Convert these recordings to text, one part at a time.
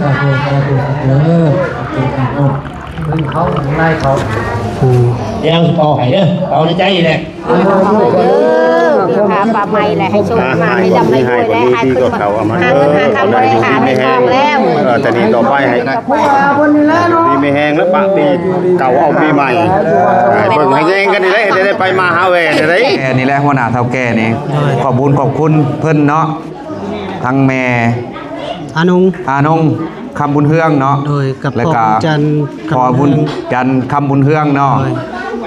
ສາທຸ ສາທຸ ສາທຸ ເດີ ເປັນເຂົານາຍເຂົາ ອືມ ດຽວເຮົາຊິເປົ່າໃຫ້ເດີ ເປົ່າໃນໃຈນີ້ແຫຼະ ເດີ ມີຜ້າປ່າໄມ້ແຫຼະ ໃຫ້ໂຊກໃຫ້ມານ ໃຫ້ລ່ຳໃຫ້ລວຍແຫຼະ ຫາເງິນຫາຄຳບໍ່ໄດ້ຫາເງິນທອງແລ້ວ ເອີ ແຕ່ນີ້ຕໍ່ໄປໃຫ້ ມີແຮງແລ້ວປະປີເກົ່າເອົາປີໃໝ່ ໃຫ້ເບິ່ງໃຫ້ແຍງກັນນີ້ແຫຼະ ເຮັດໃຫ້ໄດ້ໄປມາຫາແວ່ນີ້ແຫຼະ ແກ່ນີ້ແຫຼະ ຫົວໜ້າເຖົ້າແກ່ນີ້ ຂອບບຸນຂອບຄຸນເພິ່ນເນາະ ທັງແມ່ອານົງ ອານົງ ຄຳບຸນເຮືອງເນາະ ໂດຍ ກັບ ແລ້ວກະ ພໍ່ບຸນຈັນ ຄຳບຸນເຮືອງ ພໍ່ບຸນຈັນ ຄຳບຸນເຮືອງເນາະ ໂດຍ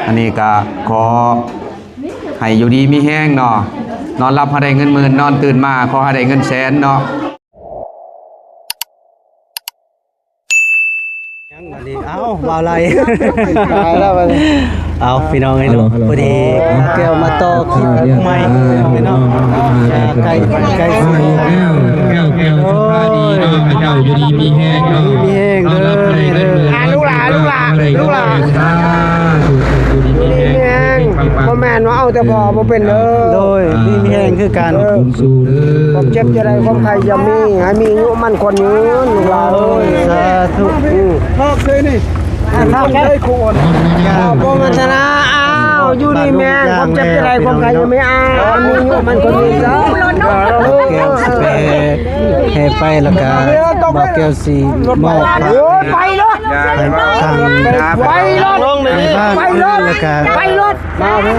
ອັນນີ້ກະຂໍໃຫ້ຢູ່ດີມີແຮງເນາະ ນອນຫຼັບໃຫ້ໄດ້ເງິນໝື່ນ ນອນຕື່ນມາຂໍໃຫ້ໄດ້ເງິນແສນເນາະ. ຍັງບັດນີ້ ເອົ້າ ບ່າວໄຫຼ ຕາຍແລ້ວບັດນີ້ ເອົາ ພີ່ນ້ອງເອີຍເນາະ ພໍດີແກ້ວມາຕໍ່ຄລິບໃໝ່ພີ່ນ້ອງ ໃກ້ ໃກ້ຊິ ແກ້ວ ແກ້ວ ແກ້ວ ສະບາຍດີເນາະ ເຈົ້າຢູ່ດີມີແຮງເນາະ ມີແຮງເດີ ອ່າ ລູກຫຼານ ລູກຫຼານ ລູກຫຼານ ສາທຸ ຢູ່ດີມີແຮງ ບໍ່ແມ່ນວ່າເອົາແຕ່ພໍ່ບໍ່ເປັນເດີ ໂດຍ ມີແຮງຄືກັນ ຄວາມເຈັບຈະໄດ້ ຄວາມໄຂ້ຢ່າມີ ໃຫ້ມີອາຍຸໝັ້ນຂວັນຍືນ ລູກຫຼານເອີຍ ສາທຸ ອືມ ພາກເຄີຍນີ້ ພາກເຄີຍ ເຈົ້າ ໂປໂມທະນາ ອ້າວ ຢູ່ດີມີແຮງ ຄວາມເຈັບຈະໄດ້ ຄວາມໄຂ້ຢ່າມີ ອ້າວ ມີອາຍຸໝັ້ນຂວັນຍືນ ສາທຸ ແກ້ວຊິໄປແຫ່ໄຟ ແລ້ວກະບ່າວແກ້ວຊິມອບ ໂອ້ຍ ໄປໂລດ ໃຫ້ທາງ ໄປໂລດ ໃຫ້ບ້ານ ໄປໂລດ ແລ້ວກະ ໄປໂລດ ມາເວີ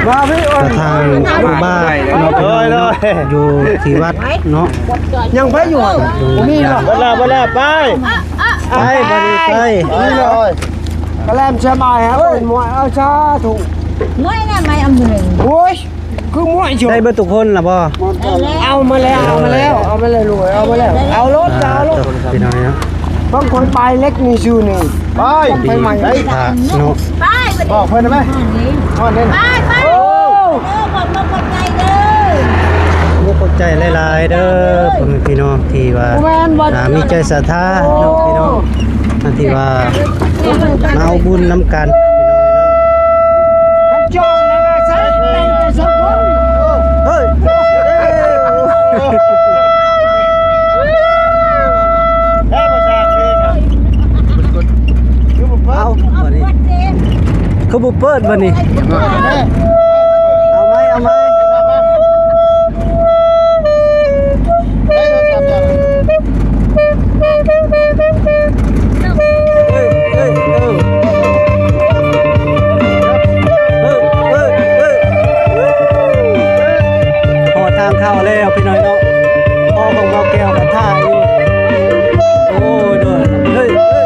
ມາເວີ ກະທາງຜູ້ບ້ານເນາະ ໂດຍ ໂດຍ ຢູ່ທີ່ວັດເນາະ ຍັງໄປຢູ່ຫັ້ນ ບໍ່ມີເນາະ ເບິດແລ້ວ ເບິດແລ້ວ ໄປ ໄປ ບັດນີ້ໄປ ກະແລມສະບາຍ ເອີຍ ເອົາ ສາທຸ ມວຍນະ ໄມ້ອຳເລີງ ໂອ້ຍ ຄືມວຍ ໄດ້ເບິດທຸກຄົນລະບໍ່? ເອົາມາແລ້ວ ເອົາມາແລ້ວ ເອົາມາແລ້ວລູກເອີຍ ເອົາມາແລ້ວ ເອົາໂລດ ເອົາໂລດ ພີ່ນ້ອງເນາະ ບາງຄົນປາຍເຫຼັກນີ້ຊື່ນີ້ ໄປ ໄປໃໝ່ ໄປເນາະ ບອກເພິ່ນໄດ້ໄໝ? ຮອດເດ້ ໄປ ໄປ ໂອ້ ເອີ ຂອບອົກຂອບໃຈເດີ ຂອບອົກຂອບໃຈຫຼາຍໆເດີ ພໍ່ແມ່ພີ່ນ້ອງທີ່ວ່າ ບໍ່ແມ່ນວ່າ ອ່າ ມີໃຈສະທາເນາະ ພີ່ນ້ອງ ອັນທີ່ວ່າ ມາເອົາບຸນນຳກັນ ເຮີ້ຍ ເອົາ ບາດນີ້ ຄືບໍ່ເປີດບາດນີ້ ເອົາໄໝ ເອົາໄໝ? ຮອດທາງເຂົ້າແລ້ວພີ່ນ້ອງເນາະ ພໍ່ຂອງບ່າວແກ້ວກະຖ່າຍຢູ່ ໂອ້ຍ ໂດຍ ເຮີ້ຍ ເຮີ້ຍ.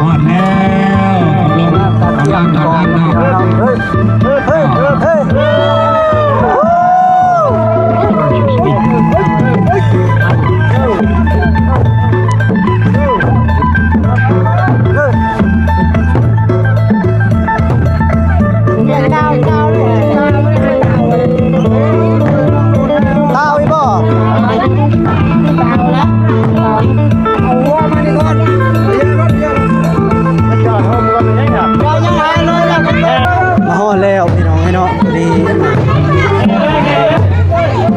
ຮອດແລ້ວ ກຳລັງ ກຳລັງ ກຳລັງ ເຮີ້ຍ ເຮີ້ຍ ເຮີ້ຍ ເຮີ້ຍ ເຮີ້ຍ ລາວອີກບໍ່? ມາຮອດແລ້ວພີ່ນ້ອງເອີຍເນາະ ພໍດີ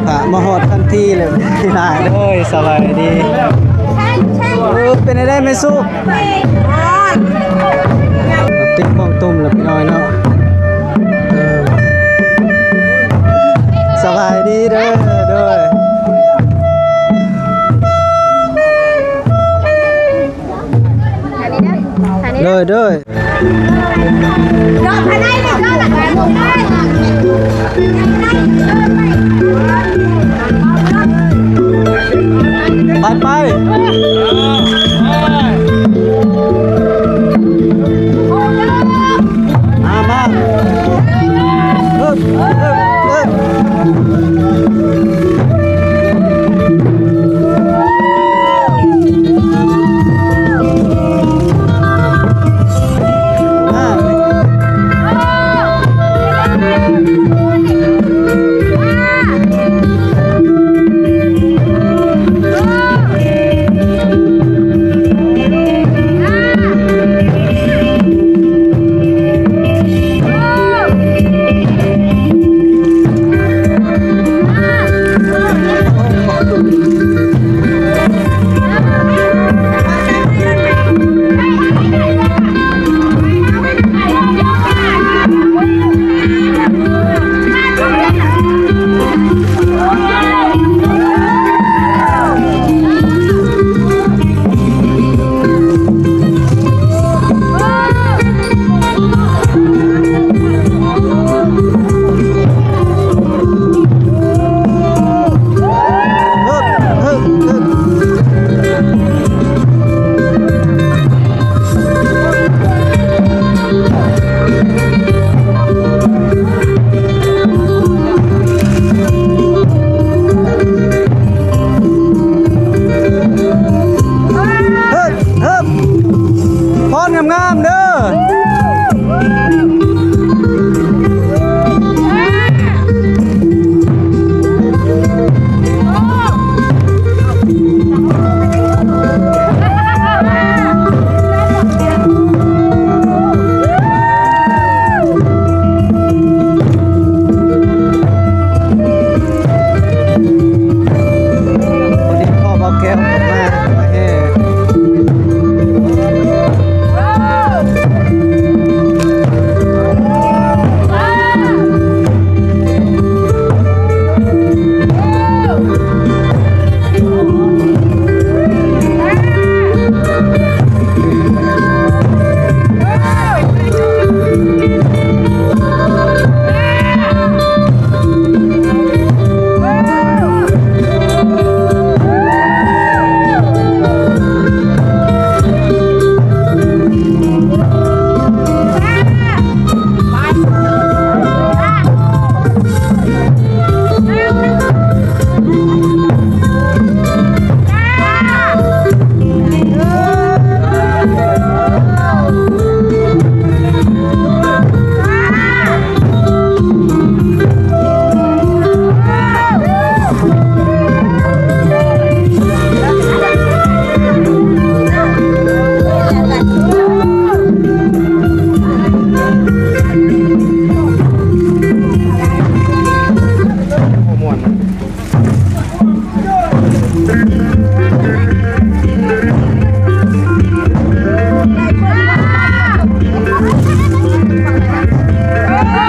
ກະມາຮອດທັນທີເລີຍ ຫຼາຍເດີ. ສະບາຍດີ ເອີ ເປັນຈັ່ງໃດແມ່ສຸ? ເຕັມຫ້ອງຕຸ້ມແລ້ວພີ່ນ້ອງເນາະ. ເອີ ສະບາຍດີເດີ ໂດຍ. ໂດຍ ໂດຍ ໄປ ໄປ ມາ ມາ ເອີ ເອີ ເອີ ເຮີບ ເຮີບ ຟ້ອນງາມໆເດີ. ພໍດີພໍ່ບ່າວແກ້ວອອກມາ ມາແຫ່.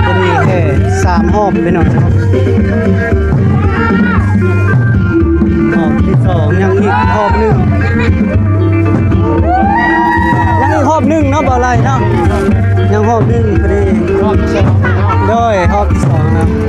ຕົວນີ້ແຄ່ສາມຮອບພີ່ນ້ອງເນາະ. ຮອບທີສອງ ຍັງອີກຮອບໜຶ່ງ ຍັງອີກຮອບໜຶ່ງເນາະ ບໍ່ໄຫຼເນາະ ຍັງຮອບໜຶ່ງພໍດີ. ຮອບທີສອງເນາະ ໂດຍ ຮອບທີສອງເນາະ.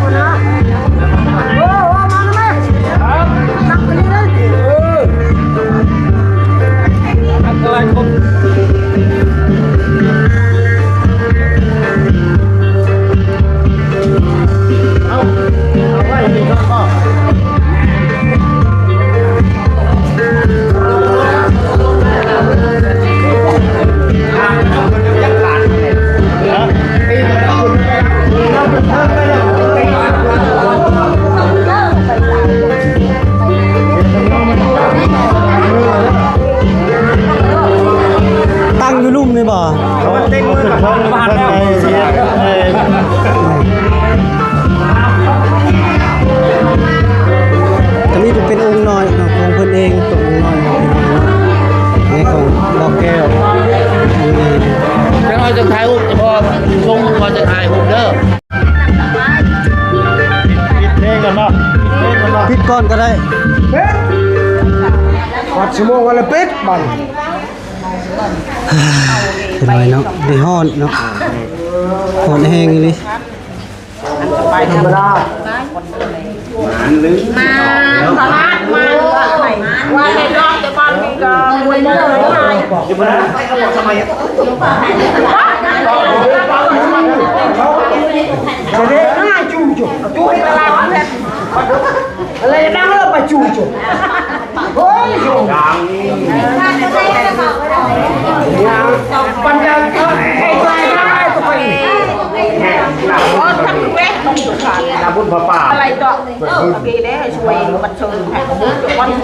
ເອີ ເອົາມາແລ້ວແມ່ ນັບໄປເລື້ອຍໆ ເອີ ນັບຫຼາຍຄົນ ເອົາ ເອົາໄວ້ນີ້ກ່ອນ. ຕັ້ງຢູ່ລຸ່ມນີ້ບໍ່? ເຂົາເຕັມມືກັບເພິ່ນ ເພິ່ນໄປເຮັດ ເອີ ອັນນີ້ເປັນອົງນ້ອຍເນາະ ຂອງເພິ່ນເອງ ຕົວອົງນ້ອຍຂອງເພິ່ນເອງເນາະ ໃນຂອງບໍ່ແກ້ວ ອັນນີ້ ຈັກໜ້ອຍຈະຖ່າຍຮູບ ຈະພໍສົ່ງ ພໍຈະຖ່າຍຮູບເດີ. ປິດເພງກ່ອນເນາະ ປິດເພງກ່ອນເນາະ ປິດກ່ອນກໍໄດ້ ຮອດຊົ່ວໂມງແລ້ວປິດບັດ ເປັນຫຍັງເນາະ ໄດ້ຮອດເນາະ ຮອດແຮງອີ່ຫຼີ. ທຳມະດາ ມາ ຕະຫຼາດມາ ວ່າໃຫ້ລອງແຕ່ບ້ານນີ້ກໍ ຈະໄດ້ຫາຈູ່ຈຸ ຈູ່ໃຫ້ຕະຫຼາດແທ້ ແລ້ວນາງເລີກໄປຈູ່ຈຸ. ໂອ້ຍ ປັນຍາ ເອີ ໄອ້ຕາຍ ໄອ້ຕາຍ ໄອ້ຕາຍ ໂອ້ ທັງເວກ ຕາບຸນຜ້າປ່າ ອະໄລເກາະ ເອີ ເມື່ອກີ້ເດ້ ຊ່ວຍບັນເທີງໃຫ້ ໂອ້ ມັນກ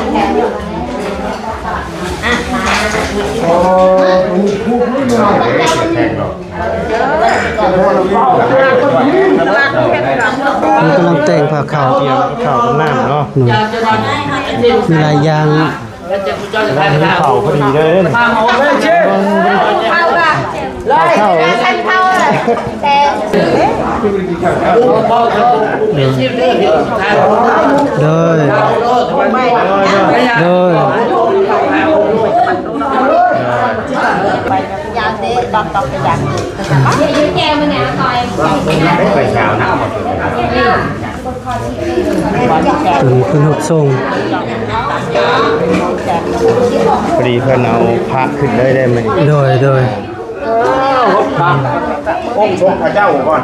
ຳລັງແຕ່ງຜ້າຂາວ ຕຽມກັບເຂົ້າກັບນ້ຳເນາະ ໂດຍ ມີຫຼາຍຢ່າງ ເຂົ້າພໍດີເລີຍ ເຂົ້າ ໂດຍ ໂດຍ ໄປຍາມເດ້ ຕອກໆ ໄປຍາມ ໄປເຊົ້ານະ. ຕົວນີ້ເພິ່ນຮັບສົ່ງ ພໍດີເພິ່ນເອົາພະຂຶ້ນເລີຍໄດ້ມື້ນີ້ ໂດຍ ໂດຍ ເອີ ຮົບພະອົງສົງພະເຈົ້າກ່ອນ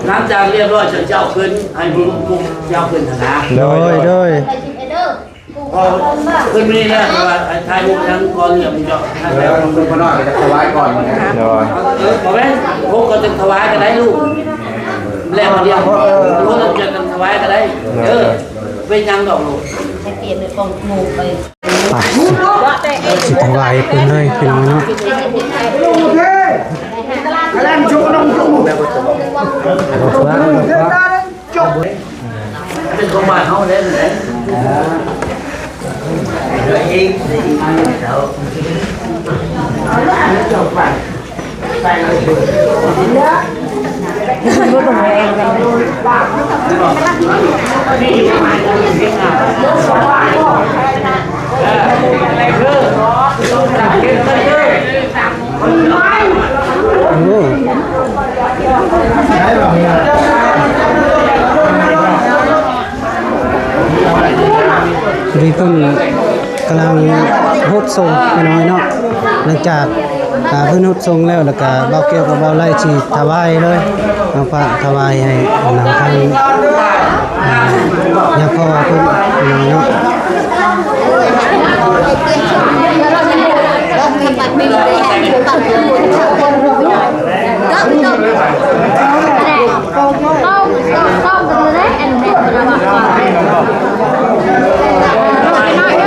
ຫຼັງຈາກລຽບຮ້ອຍ ເຈົ້າຂຶ້ນ ໃຫ້ຜູ້ເຈົ້າຂຶ້ນຫັ້ນນະ ໂດຍ ໂດຍ ເພິ່ນມີແລ້ວ ແຕ່ວ່າຖ່າຍຮູບທາງກ່ອນ ດຽວເຈົ້າ ເອີ ເພິ່ນບໍ່ນ້ອຍກໍຈະຖວາຍກ່ອນ ໂດຍ ເອີ ບໍ່ແມ່ນ ຫົກກໍຈະຖວາຍກໍໄດ້ລູກ ແລ້ວດຽວ ເອີ ເພິ່ນຈະຖວາຍກໍໄດ້ ເອີ ເປັນຫຍັງດອກລູກ ໃຫ້ປ່ຽນເປັນຂອງໝູ່ໄປ ໄປ ຊິຖວາຍເພິ່ນເລີຍ ພີ່ນ້ອງເນາະ ເປັນຂອງບ້ານເຮົາແລ້ວ ເອງ ເຈົ້າ ເຈົ້າໄປ ໄປເລີຍ ບໍ່ຕ້ອງແຮງກັນ ໂອ້ ພໍດີເພິ່ນກຳລັງຮົບສົງໄປໜ້ອຍເນາະ ຫຼັງຈາກ ອ່າ ເພິ່ນຮົບສົງແລ້ວ ແລ້ວກະບ່າວແກ້ວກັບບ່າວໄລຊິຖວາຍເລີຍ ເອົາພະຖວາຍໃຫ້ນຳທາງ ອ່າ ຍາພໍ່ເພິ່ນໄປໜ້ອຍເນາະ. ໂ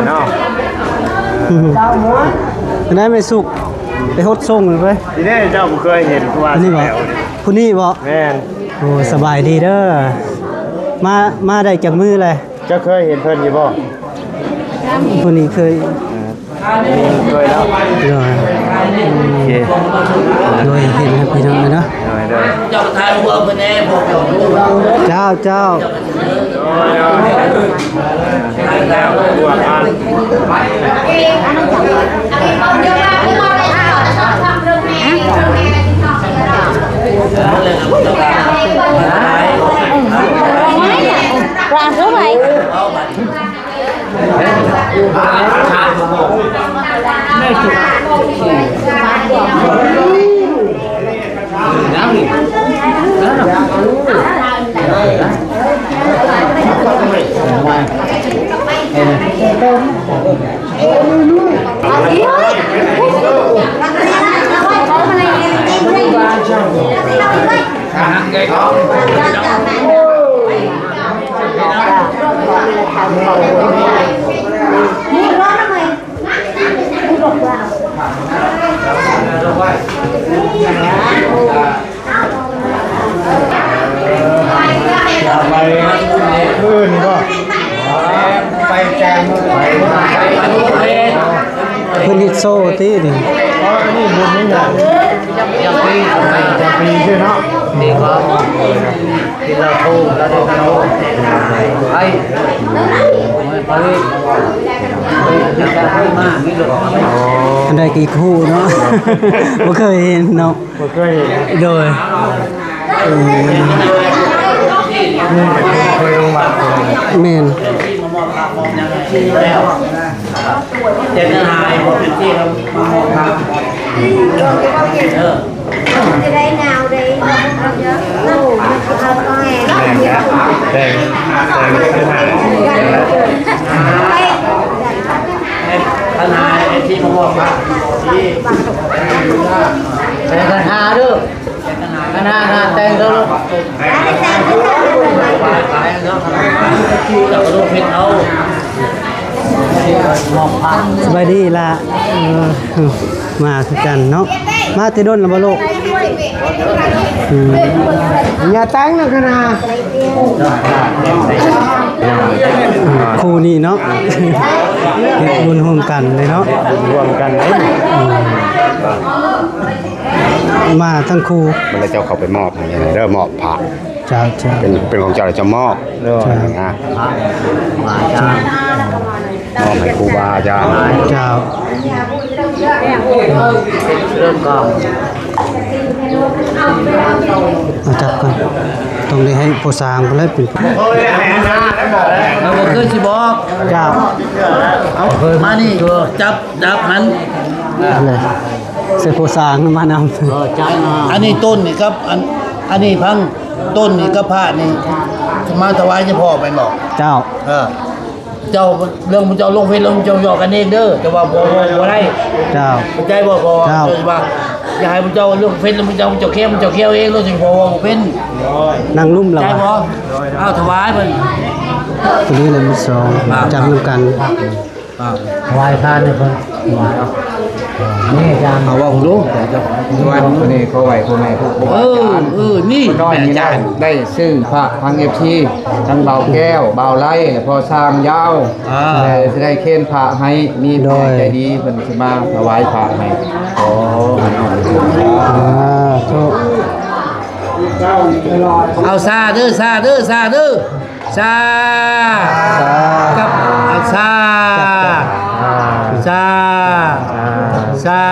ອ້າວ ເປັນໄດແມ່ສຸກ ໄປຫົດສົ່ງເລີຍເວີຍ. ທີ່ນີ້ເຈົ້າບໍ່ເຄີຍເຫັນ ຄືວ່າ ຜູ້ນີ້ບໍ່? ແຖວນີ້ ຜູ້ນີ້ບໍ່? ແມ່ນ. ໂອ້ ສະບາຍດີເດີ. ມາ ມາໄດ້ຈັກມື້ແລ້ວ? ເຈົ້າເຄີຍເຫັນເພິ່ນຢູ່ບໍ່? ຜູ້ນີ້ເຄີຍ. ເອີ ເຄີຍແລ້ວ. ໂດຍ ໂອເຄ ໂດຍ ເຫັນແລ້ວພີ່ນ້ອງເນາະ. ໂດຍ ໂດຍ ເຈົ້າ ເຈົ້າ. ເພິ່ນເຮັດໂຊຕິນີ້. ອໍ ອັນນີ້ບຸນນີ້ນະ ຈຳປີ ຈຳປີຊື່ເນາະ. ນີ້ກໍ ທີ່ລາວໂທ ລາວໂທ ໄອ້ ໄປ ໄປ ໄປມາ ມີລົດ ອັນໃດກໍອີກຮູ້ເນາະ ບໍ່ເຄີຍເຫັນເນາະ ບໍ່ເຄີຍເຫັນ. ໂດຍ ເອີ ນີ້ກໍຄືເຄີຍລົງວັດ ແມ່ນ. ຈະໄດ້ນາວເດ້ ເອົາ ເອົາ ເອົາ ແຕ່ງ ແຕ່ງ ແຕ່ງ ຄັນຫາໄອ້ທີ່ມາມອບພະ ທີ່ ແຕ່ງຄັນຫາເດີ ຄັນຫາ ຄັນຫາແຕ່ງເດີ ເອົາລູກເພັດເອົາ. ສະບາຍດີລະ ເອີ ມາຄືກັນເນາະ ມາແຕ່ດົນແລ້ວບໍ່ລູກ? ອືມ ຢ່າແຕ່ງນະຄະນາ ຄູ່ນີ້ເນາະ ເຮັດບຸນຮ່ວມກັນເລີຍເນາະ ຮ່ວມກັນເລີຍ. ອືມ ມາທັງຄູ່ ເວລາເຈົ້າເຂົ້າໄປມອບໃຫ້ເດີ ມອບພະ. ເຈົ້າ ເຈົ້າ ເປັນ ເປັນຂອງເຈົ້າ ເຈົ້າມອບ ເຈົ້າ ນະ ພະ ມາຈາ ມອບໃຫ້ຄູບາອາຈານ ເຈົ້າ ເລີ່ມກ່ອນ ມາຈັບກ່ອນ ຕ້ອງໄດ້ໃຫ້ຜູ້ສ້າງເພິ່ນແຫຼະເປັນ ເຮົາບໍ່ເຄີຍຊິບອກ ເຈົ້າ ເອົາ ມານີ້ ຈັບ ຈັບຫັ້ນ ອັນໃດ ໃສ່ຜູ້ສ້າງມານຳ ເອີ ຈັບ ອັນນີ້ຕົ້ນນີ້ກັບ ອັນ ອັນນີ້ພັງ ຕົ້ນນີ້ກັບພະນີ້ ມາຖວາຍໃຫ້ພໍ່ແມ່ນບໍ່? ເຈົ້າ ເອີ ເຈົ້າ ເລື່ອງເຈົ້າລົງເຟສ ເລື່ອງເຈົ້າຫຍອກກັນເອງເດີ ແຕ່ວ່າພໍ່ເວົ້າບໍ່ໄດ້ ເຈົ້າ ເຂົ້າໃຈບໍ່? ພໍ່ ເຈົ້າ ເຈົ້າວ່າ ຢ່າໃຫ້ເຈົ້າລົງເຟສ ແລ້ວເຈົ້າ ເຈົ້າແຄມ ເຈົ້າແຄວເອງ ແລ້ວຈຶ່ງພໍ່ເວົ້າບໍ່ເປັນ ນັ່ງລຸ່ມແລ້ວ ເຂົ້າໃຈບໍ່? ເອົາ ຖວາຍເພິ່ນ ຕົວນີ້ລະມີສອງ ອ່າ ຈຳນຳກັນ. ອ່າ ຖວາຍທານໃຫ້ເພິ່ນ ຖວາຍ ນີ້ອາຈານ ເອົາເວົ້າດູ ຖວາຍ ມື້ນີ້ຂໍໄຫວ້ພໍ່ແມ່ຄູບາອາຈານ ເອີ ນີ້ ນ້ອຍນີ້ ອາຈານ ໄດ້ຊື້ພະທັງເອັຟຊີ ທັງບ່າວແກ້ວ ບ່າວໄລ ແລະພໍ່ຊ່າງຍາວ ອ່າ ແລະຊິໄດ້ເຄນພະໃຫ້ ມີຜູ້ໃຈດີເພິ່ນຊິມາຖວາຍພະໃຫ້ ຂໍອະນຸໂມທະນາ ສາທຸ ເອົາ ສາທຸ ສາທຸ ສາທຸ. ສາ ສາ ກັບ ເອົາ ສາ ສາ ສາ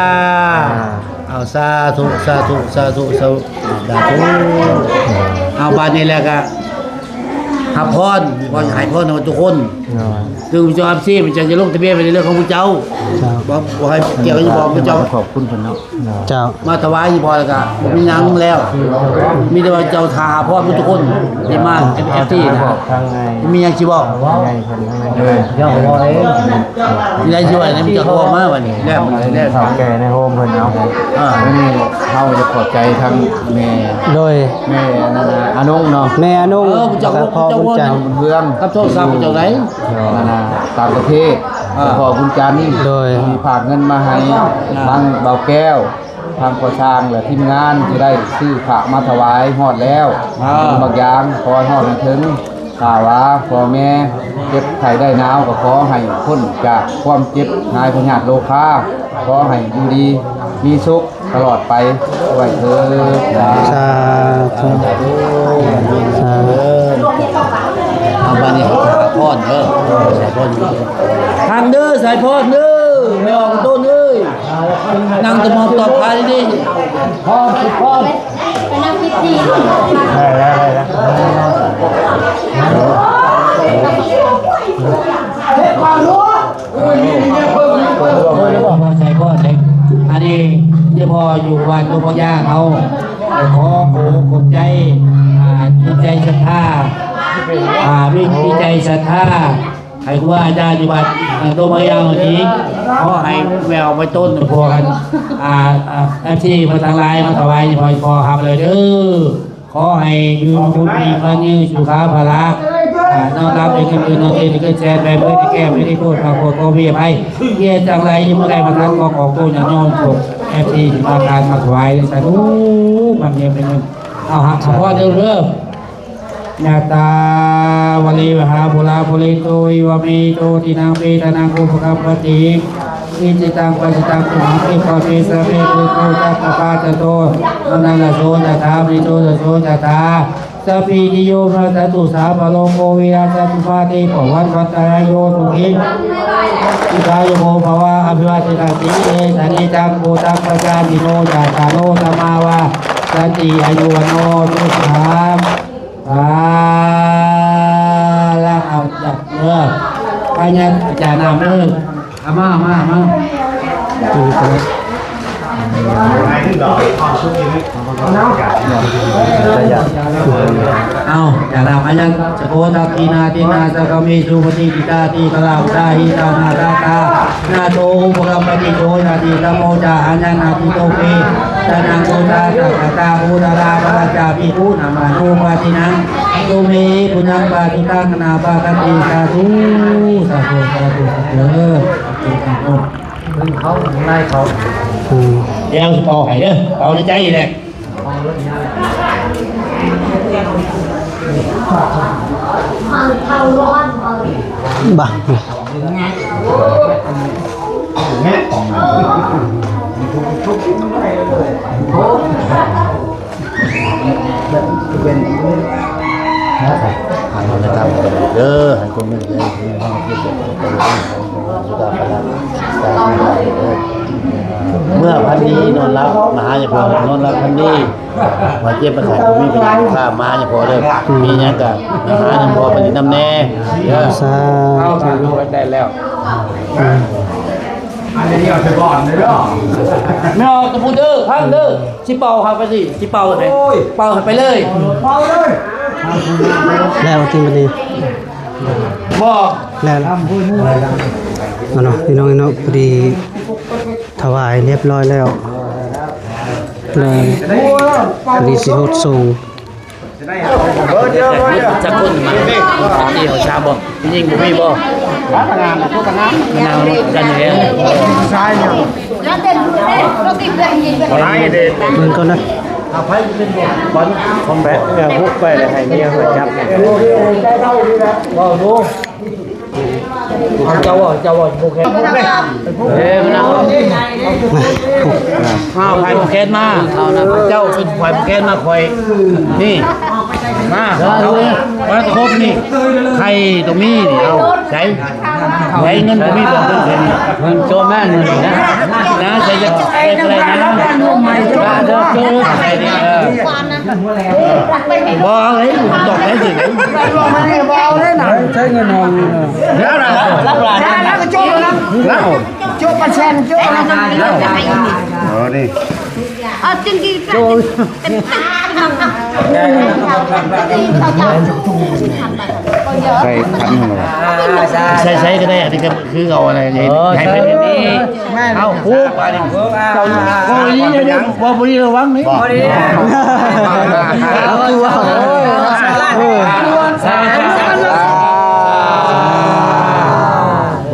ເອົາ ສາທຸ ສາທຸ ສາທຸ ສາທຸ ສາທຸ ເອົາ ບາດນີ້ແລ້ວກະຮັບພອນ ຂໍໃຫ້ພອນໃຫ້ທຸກຄົນ ເຖິງເຈົ້າອັບຊີ ເຈົ້າຈະລົງທະບຽນໄວ້ໃນເລື່ອງຂອງພວກເຈົ້າ ບໍ່ ບໍ່ໃຫ້ກ່ຽວກັບ ບໍ່ ເຈົ້າ ຂອບຄຸນເພິ່ນເນາະ. ເຈົ້າ ມາຖວາຍອີ່ພໍ່ແລ້ວກະບໍ່ມີຫຍັງແລ້ວ ມີແຕ່ວ່າເຈົ້າຖ້າຫາພອນເບິດທຸກຄົນທີ່ມາເອັຟຊີນະ ມີຫຍັງຊິເວົ້າ ເອີ ມີຫຍັງຊິເວົ້ານຳເຈົ້າເວົ້າມາບັດນີ້ ແລ້ວ ແລ້ວ ເຖົ້າແກ່ໃນໂຮມເພິ່ນເອົາ ອ່າ ນີ້ເຮົາຈະຂອບໃຈທັງແມ່ ໂດຍ ແມ່ອັນນັ້ນນະ ອານົງເນາະ ແມ່ອານົງ ເອີ ເຈົ້າ ແລ້ວກະພໍ່ບຸນຈັນ ບຸນເຮືອງ ກັບໂທລະສັບເຈົ້າໃດ ນັ້ນນະ ຕ່າງປະເທດ ເຈົ້າພໍ່ບຸນຈັນ ໂດຍ ທີ່ຝາກເງິນມາໃຫ້ ອ່າ ທາງບ່າວແກ້ວ ທາງພໍ່ຊ່າງ ແລະ ທີມງານທີ່ໄດ້ຊື້ພະມາຖວາຍຮອດແລ້ວ ອ່າ ບາງຢ່າງຂໍໃຫ້ຮອດໃຫ້ເຖິງ ຖ້າວ່າພໍ່ແມ່ເຈັບໄຂ້ໄດ້ໜາວ ກໍຂໍໃຫ້ພົ້ນຈາກຄວາມເຈັບຫາຍພະຍາດໂລຄາ ຂໍໃຫ້ຢູ່ດີມີສຸກ ຕະຫຼອດໄປດ້ວຍເທີ້ນ. ສາທຸ ສາທຸ. ເອົາ ບາດນີ້ສາຍພອນເດີ ສາຍພອນ ທາງເດີ ສາຍພອນເດີ ແມ່ອອກຕົ້ນເອີຍ ນັ່ງຕະໝອບຕອບພາດີໆ ໄດ້ແລ້ວ ໄດ້ແລ້ວ ໃສ່ພໍ່ໃສ່ ອັນນີ້ ທີ່ພໍ່ຢູ່ວັດຫຼວງພະຍາເຮົາ ຂໍຂອບໃຈ ອ່າ ຈິດໃຈສັດທາ ອ່າ ມີຈິດໃຈສັດທາ ໃຫ້ຄູບາອາຈານຢູ່ວັດ ເອີ ຫຼວງພະຍານີ້ ຂໍໃຫ້ແວວໄປຕົ້ນພວກ ອັນ ອ່າ ອ່າ ເອັຟຊີ ເພິ່ນທັງຫຼາຍມາຖວາຍ ຂໍຮັບເລີຍເດີ. ຂໍໃຫ້ຢູ່ດີມີຄວາມຍືນ ສຸຂາພະລະ ອ່າ ນອນຫຼັບໄດ້ເງິນໝື່ນ ນອນຕື່ນໄດ້ເງິນແສນ ໄປເບີດໄດ້ແກ້ວ ໄດ້ໂທດ ພາໂທດ ຂໍເວໄພ ເຮັດຈັ່ງໃດຍັງບໍ່ໄດ້ມາທັນ ຂໍຂອບຄຸນຍາດໂຍມ ພວກເອັຟຊີ ທີ່ມາທານມາຖວາຍ ສາທຸ ມັນເປັນເງິນ ເອົາ ຮັບພອນເດີ. ຍະຖາ ວາລິວະຫາ ປູລາ ປູລິໂຕ ວິວັດຊະ ມະນີ ໂຕ ຕິນະ ເປຕະນັງ ອຸປະກັບປະຕິ ອິຊິຕັງ ປັດສິຕັງ ຕຸມຫັງ ເອກະ ເມ ສະເມ ເຕ ໂຊ ຈັກກະປາ ຈະໂຕ ມະນະລະໂສ ຈະຖາ ມະນີ ໂຕ ຈະໂສ ຈະຖາ ສະປີຕິໂຍ ວິວັດຊັນຕຸ ສາບະໂລໂກ ວິນັດສັນຕຸ ມາ ເຕ ພະວັດວັດຕະລາໂຍ ສຸຂີ ດີຄາຍຸໂກ ພະວະ ອະພິວາເທນະ ສີລິສະ ເນຈັງ ໂພຕະ ພັດຖະ ຍາຍາ ໂນ ຈາຕາໂລ ທຳມາ ວາ ສັນຕິ ອາຍຸ ວັນໂນ ສຸຂັງ ພະລັງ ເອົາຈັບເດີ ພະຍັນ ຈານຳເດີ ເອົາມາ ມາ ມາ ເອົາ ຈານຳ ພະຍັນ ຈະໂກ ທັກຂິນາທິນາ ສັກກະເມ ສຸປະຕິດທິຕາ ຕິກະລາ ອຸດສາຫິຕາ ນາ ຕາ ຕາ ນະໂຕ ອຸປະກັມປະຕິ ໂຊ ຍາຕິ ທຳໂມ ຈາ ອາຍັນ ອະຕິໂຕ ເປ ຕະນັງ ໂກ ທາ ສະກະຕາ ໂອດາລາ ພະລະ ຈາ ພິກຂຸ ນາມານຸປາທິນັງ ຕຸເມ ປຸນຍັງ ປາທຸຕັງ ອະນາປາຄະຕິ ສາທຸ ສາທຸ ສາທຸ ສາທຸ ເອີ ເຂົາ ນາຍເຂົາ ອືມ ດຽວຊິເປົ່າໃຫ້ເດີ ເປົ່າໃນໃຈນີ້ແຫຼະ ບາ ເດີ ໃຫ້ຄົນເດີ ໃຫ້ຄົນເດີ ເມື່ອຝັນດີນອນຫຼັບ ມາຫາຍາໂພ ນອນຫຼັບຝັນດີ ວ່າເຈັບມາໄຂ້ ບໍ່ມີພະຍາດຂ້າມມາຫາຍາໂພເດີ ມີຫຍັງກະມາຫາຍາໂພໄປຫຼິ້ນນຳແດ່ເດີ ສາທຸ ໄດ້ແລ້ວ ອືມ ອັນນີ້ເອົາໄປກ່ອນເດີ ແມ່ອອກຕະປູເດີ ຟັງເດີ ຊິເປົ່າໃຫ້ໄປຊິ ຊິເປົ່າໃຫ້ ໂອ້ຍ ເປົ່າໃຫ້ໄປເລີຍ ເປົ່າເລີຍ ແລ້ວຕິບັດນີ້ ບໍ່ ແລ້ວ ເອົາເນາະ ພີ່ນ້ອງເນາະ ພໍດີຖວາຍຮຽບຮ້ອຍແລ້ວ ແລ້ວພໍດີຊິຫົດສົງ ຈັກຄົນມາ ທີ່ເຮົາຊາບບໍ່? ຜູ້ຍິງບໍ່ມີບໍ່? ນາງນຳກັນຢູ່ແລ້ວ ຊາຍເນາະ ເບິ່ງກ່ອນນະ ເອົາໄປເປັນບໍ່? ຄອມແບັດ ເອີ ບຸກໄປແລ້ວໃຫ້ເມຍຂ້ອຍຈັບ ເວົ້າດູ ເຈົ້າເວົ້າ ເຈົ້າເວົ້າ ເອີ ມານັ່ງ ເອົາ ໃຜຜູ້ແຄນມາ ເຈົ້າເປັນໃຜຜູ້ແຄນມາ ຂ້ອຍ ນີ້ ມາ ເອົາ ມາຄົບນີ້ ໄຂ່ຕ້ອງມີນີ້ ເອົາ ໃສ່ ໃສ່ເງິນບໍ່ມີບໍ່ເງິນໃສ່ນີ້ ເພິ່ນໂຈມແມ່ນນີ້ນະ ນະ ໃສ່ຈັກ ໃສ່ເທົ່າໃດນະ ໃສ່ນີ້ ເອີ ບໍ່ເອົາເລີຍ ດອກໄດ້ຊິ ບໍ່ເອົາເລີຍນະ ໃຊ້ເງິນເຮົາ ແລ້ວນະ ແລ້ວນະ ໂຈມແລ້ວນະ ໂຈມເປີເຊັນ ໂຈມແລ້ວນະ ເອີ ນີ້ ເອົາຈິງດີ ໂຈມ ໃສ່ຂັນ ໃສ່ ໃສ່ກໍໄດ້ ອັນນີ້ກໍຄືເອົາອັນນັ້ນ ເອີ ໃຫ້ເປັນອັນນີ້ ເອົາ ໂອ້ ບາດນີ້ ເຈົ້າ ບໍ່ດີເລີຍ ບໍ່ດີ ລະວັງນີ້ ບໍ່ດີ ເອີ ສາທຸ ສາທຸ ສາທຸ ບ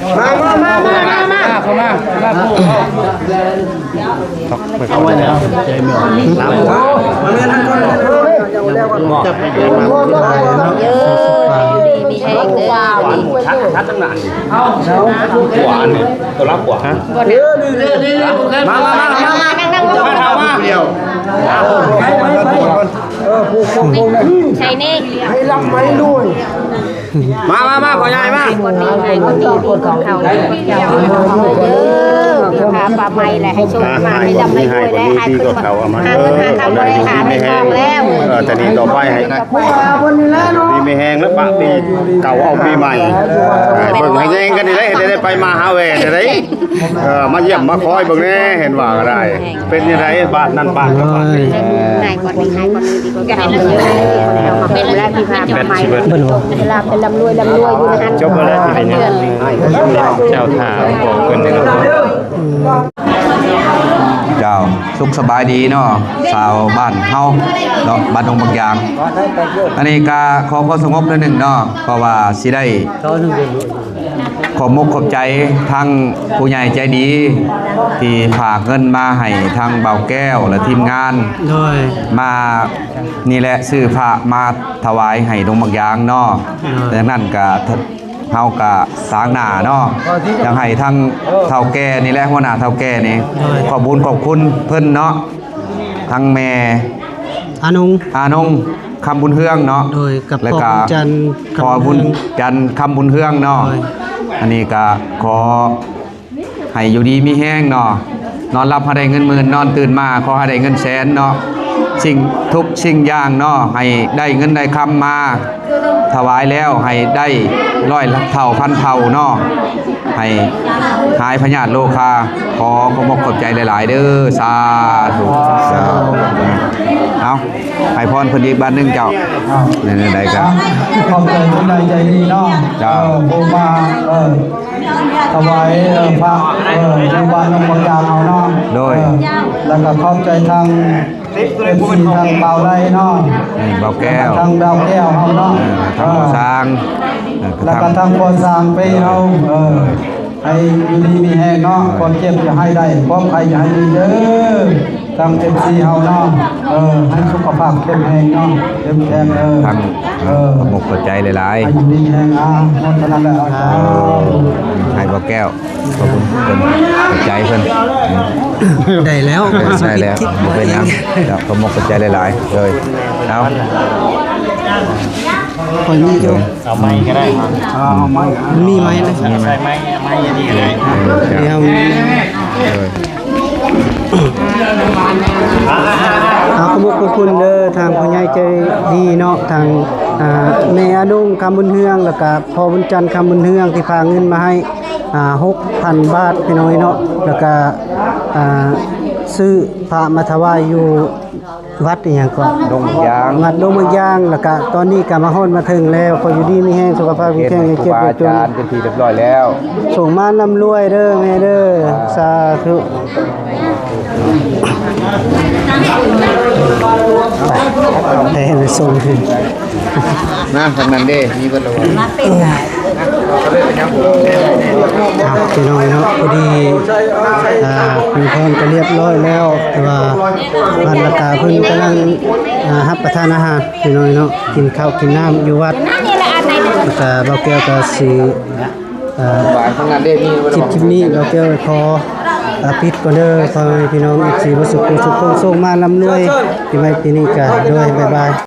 ມາມາມາມາມາມາ ເຂົ້າມາ ເຂົ້າມາ ເອົາໄວ້ແລ້ວ ໃຈບໍ່ ເອີ ຢູ່ດີມີແຮງເດີ ຂວານີ້ ຕົວລັບຂວາ ມາມາມາມາ ນັ່ງໆ ມາ ເຂົ້າມາ ໃສ່ນີ້ ໃຫ້ລ່ຳໃຫ້ລວຍ ມາ ມາ ມາ ພໍ່ໃຫຍ່ມາ ຄົນນີ້ໃຫ້ຄົນນີ້ດີກວ່າເກົ່າ ເດີ ພາປ້າໃໝ່ແຫຼະ ໃຫ້ໂຊກມາ ໃຫ້ລ່ຳໃຫ້ລວຍ ແລະ ໃຫ້ຂຶ້ນມາ ຫາເງິນຫາຄຳ ບໍ່ໄດ້ຫາເງິນທອງແລ້ວ ເອີ ແຕ່ນີ້ຕໍ່ໄປໃຫ້ ດີມີແຮງ ແລະ ປະປີເກົ່າເອົາປີໃໝ່ ເອີ ເບິ່ງໃຫ້ແຍງກັນນີ້ແຫຼະ ເຮັດໃຫ້ໄດ້ໄປມາຫາແວ່ໄດ້ ເອີ ມາຢ້ຽມມາຄອຍເບິ່ງແດ່ ເຫັນວ່າກໍໄດ້ ເປັນຈັ່ງໃດບ້ານນັ້ນບ້ານນີ້ ເອີ ເປັນແລ້ວທີ່ພາໄປ ເວລາເປັນລ່ຳລວຍ ລ່ຳລວຍຢູ່ຫັ້ນ ຈົບແລ້ວທີ່ເປັນຫຍັງ ເຈົ້າຖ້າບອກເພິ່ນເດີ ເຈົ້າ ສຸກສະບາຍດີເນາະ ຊາວບ້ານເຮົາເນາະ ບ້ານດົງບັກຢາງ ອັນນີ້ກະຂໍຄວາມສະຫງົບໜ້ອຍໜຶ່ງເນາະ ເພາະວ່າຊິໄດ້ ຂອບມົກຂອບໃຈທາງຜູ້ໃຫຍ່ໃຈດີ ທີ່ຝາກເງິນມາໃຫ້ທາງບ່າວແກ້ວ ແລະ ທີມງານ ໂດຍ ມານີ້ແຫຼະ ຊື້ພະມາຖວາຍໃຫ້ດົງບັກຢາງເນາະ ໂດຍ ດັ່ງນັ້ນກະ ເຮົາກະຕາງໜ້າເນາະ ຢາກໃຫ້ທາງເຖົ້າແກ່ນີ້ແຫຼະ ຫົວໜ້າເຖົ້າແກ່ນີ້ ໂດຍ ຂອບບຸນຂອບຄຸນເພິ່ນເນາະ ທັງແມ່ ອານົງ ອານົງ ຄຳບຸນເຮືອງເນາະ ໂດຍ ກັບ ແລ້ວກະ ພໍ່ບຸນຈັນ ຄຳບຸນເຮືອງ ພໍ່ບຸນຈັນ ຄຳບຸນເຮືອງເນາະ ໂດຍ ອັນນີ້ກະຂໍໃຫ້ຢູ່ດີມີແຮງເນາະ ນອນຫຼັບໃຫ້ໄດ້ເງິນໝື່ນ ນອນຕື່ນມາຂໍໃຫ້ໄດ້ເງິນແສນເນາະ ສິ່ງທຸກສິ່ງຢ່າງເນາະ ໃຫ້ໄດ້ເງິນໄດ້ຄຳມາ ຖວາຍແລ້ວໃຫ້ໄດ້ຮ້ອຍເທົ່າພັນເທົ່າເນາະ ໃຫ້ຫາຍພະຍາດໂລຄາ ຂໍຂອບມົກຂອບໃຈຫຼາຍໆເດີ ສາທຸ ສາທຸ ເອົາ ໃຫ້ພອນເພິ່ນອີກບາດໜຶ່ງເຈົ້າ ໃນໃດກະ ຂອບໃຈຜູ້ໃຫຍ່ໃຈດີເນາະ ເຈົ້າ ເອີ ຜູ້ມາ ເອີ ຖວາຍ ເອີ ພະ ເອີ ຢູ່ບ້ານໜອງບັກຢາງເຮົາເນາະ ໂດຍ ເອີ ແລ້ວກະຂອບໃຈທາງ ເອັຟຊີ ທາງບ່າວໄລເນາະ ນີ້ບ່າວແກ້ວ ທາງບ່າວແກ້ວເຮົາເນາະ ເອີ ທາງພໍ່ຊ່າງ ເອີ ແລ້ວກະທາງພໍ່ຊ່າງໄປເຮົາ ເອີ ໃຫ້ຢູ່ດີມີແຮງເນາະ ຄວາມເຈັບຢ່າໃຫ້ໄດ້ ຄວາມໄຂ້ຢ່າໃຫ້ມີເດີ ທາງ ເອັຟຊີ ເຮົາເນາະ ເອີ ໃຫ້ສຸຂະພາບເຂັ້ມແຮງເນາະ ເຂັ້ມແຂງເດີ ທາງ ເອີ ຂອບອົກຂອບໃຈຫຼາຍໆ ໃຫ້ຢູ່ດີມີແຮງ ອາ ເທົ່ານັ້ນແຫຼະ ເອີ ໃຫ້ບ່າວແກ້ວ ຂອບຄຸນເພິ່ນ ຂອບໃຈເພິ່ນ ໄດ້ແລ້ວ ໄດ້ແລ້ວ ບໍ່ເປັນຫຍັງ ຂອບອົກຂອບໃຈຫຼາຍໆ ເອີ ເອົາ ຂ້ອຍມີຢູ່ ເອົາໄມ້ກໍໄດ້ ເອົາໄມ້ ມີໄມ້ນະ ມີໄມ້ ໃສ່ໄມ້ ໄມ້ອັນນີ້ກໍໄດ້ ເອີ ດຽວ ເອີ ເອົາ ຂອບຄຸນເດີ ທາງຜູ້ໃຫຍ່ໃຈດີເນາະ ທາງ ອ່າ ແມ່ອານຸງ ຄຳບຸນເຮືອງ ແລ້ວກະພໍ່ບຸນຈັນ ຄຳບຸນເຮືອງ ທີ່ພາເງິນມາໃຫ້ ອ່າ ຫົກພັນບາດ ພີ່ນ້ອງເນາະ ແລ້ວກະ ອ່າ ຊື້ພະມາຖວາຍຢູ່ ວັດອີ່ຫຍັງເກາະ ດົງບັກຢາງ ວັດດົງບັກຢາງ ແລ້ວກະຕອນນີ້ກະມາຮອດມາເຖິງແລ້ວ ຂໍຢູ່ດີມີແຮງ ສຸຂະພາບແຂງແຮງ ເຈັບຢ່າຈົນ ເປັນທີ່ຮຽບຮ້ອຍແລ້ວ ໂຊກໝານລ່ຳລວຍເດີແມ່ເດີ ສາທຸ ໄປ ໄປສົ່ງຄືນ ນະ ທາງນັ້ນເດ້ ມີເບິດແລ້ວ ມາເປັນ ອ່ະ ພີ່ນ້ອງເນາະ ພໍດີ ອ່າ ພິທີການກໍຮຽບຮ້ອຍແລ້ວ ແຕ່ວ່າວັດລະກາເພິ່ນກຳລັງ ອ່າ ຮັບປະທານອາຫານ ພີ່ນ້ອງເນາະ ກິນເຂົ້າກິນນ້ຳຢູ່ວັດ ແລ້ວກະບ່າວແກ້ວກະຊິ ອ່າ ຄລິບ ຄລິບນີ້ບ່າວແກ້ວຂໍ ອ່າ ປິດກ່ອນເດີ ຂໍໃຫ້ພີ່ນ້ອງ ເອັຟຊີ ເບິດສຸຂູສຸຂຄົນ ໂຊກໝານລ່ຳລວຍ ປີໃໝ່ປີນີ້ກະ ໂດຍ ບາຍບາຍ.